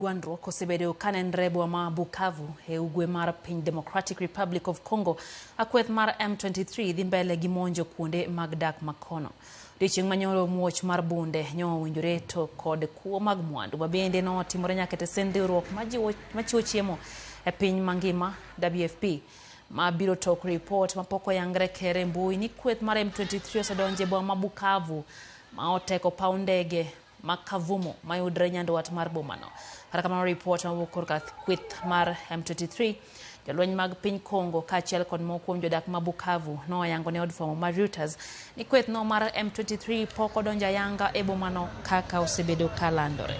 Gwandruok osebedo kanenre e boma ma Bukavu e ugwe mar piny Democratic Republic of Congo. Akweth mar M23 dhi mbele gi monjo kuonde mag dak makono. Odiochieng' manyoro muoch mar bunde nyo owinjore to kod kuo mag mwandu mabende notimore nyaka e tesend riwruok machiwo chiemo e piny mangima WFP. Ma biro tok ripot mapok oyangre ker e mbui ni kweth mar M23 osedonjo e boma ma Bukavu ma oteko paw ndege ma Kavumu mayudre nyandwat mar bomano. Kata kamano ripot mawuok korka kweth mar M23, jolweny mag piny Congo kaachiel kod moko kuom jodak ma Bukavu noyango ne od fwambo mar Reuters ni kweth no mar M23 pok odonjo ayanga e bomano kaka osebedo ka landore.